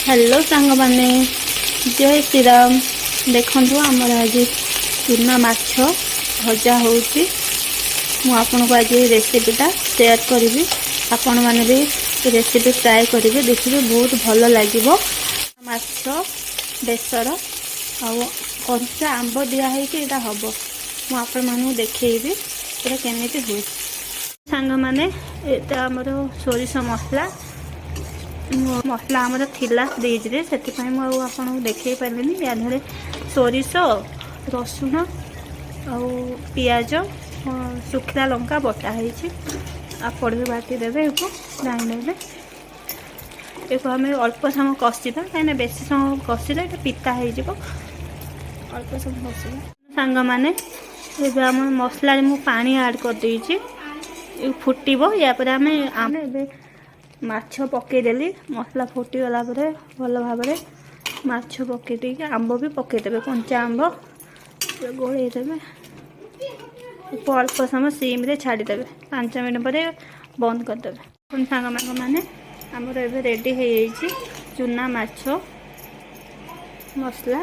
Hello ସାଙ୍ଗମାନେ, ଜୟ ଶ୍ରୀରାମ। ଦେଖନ୍ତୁ, ଆମର ଆଜି ଚୁନା ମାଛ ଭଜା ହେଉଛି। ମୁଁ ଆପଣଙ୍କୁ ଆଜି ଏଇ ରେସିପିଟା ସେୟାର କରିବି। ଆପଣମାନେ ବି ଏ ରେସିପି ଟ୍ରାଏ କରିବେ, ଦେଖିବେ ବହୁତ ଭଲ ଲାଗିବ। ମାଛ ବେସର ଆଉ କଞ୍ଚା ଆମ୍ବ ଦିଆହେଇକି ଏଇଟା ହେବ। ମୁଁ ଆପଣମାନଙ୍କୁ ଦେଖେଇବି ଏଇଟା କେମିତି ହୁଏ। ସାଙ୍ଗମାନେ, ଏଇଟା ଆମର ସୋରିଷ ମସଲା। ମସଲା ଆମର ଥିଲା ଫ୍ରିଜରେ, ସେଥିପାଇଁ ମୁଁ ଆଉ ଆପଣଙ୍କୁ ଦେଖେଇ ପାରିଲିନି। ୟା ଦେହରେ ସୋରିଷ, ରସୁଣ ଆଉ ପିଆଜ, ଶୁଖିଲା ଲଙ୍କା ବଟା ହେଇଛି। ଆପଣ ବି ବାଟିଦେବେ ଏକୁ ଗ୍ରାଇଣ୍ଡରରେ। ଏକୁ ଆମେ ଅଳ୍ପ ସମୟ କଷିବା, କାହିଁକିନା ବେଶୀ ସମୟ କଷିଲେ ଏଇଟା ପିତା ହେଇଯିବ। ଅଳ୍ପ ସମୟ କଷିବା। ସାଙ୍ଗମାନେ, ଏବେ ଆମ ମସଲାରେ ମୁଁ ପାଣି ଆଡ଼୍ କରିଦେଇଛି। ଫୁଟିବ। ୟା ପରେ ଆମେ ଏବେ ମାଛ ପକେଇଦେଲି। ମସଲା ଫୁଟିଗଲା ପରେ ଭଲ ଭାବରେ ମାଛ ପକେଇ ଦେଇକି ଆମ୍ବ ବି ପକେଇଦେବେ। କଞ୍ଚା ଆମ୍ବ ଗୋଳେଇ ଦେବେ। ଅଳ୍ପ ସମୟ ସିମ୍ରେ ଛାଡ଼ିଦେବେ। 5 ମିନିଟ୍ ପରେ ବନ୍ଦ କରିଦେବେ। ପୁଣି ସାଙ୍ଗମାନେ, ଆମର ଏବେ ରେଡ଼ି ହେଇଯାଇଛି ଚୁନା ମାଛ ମସଲା।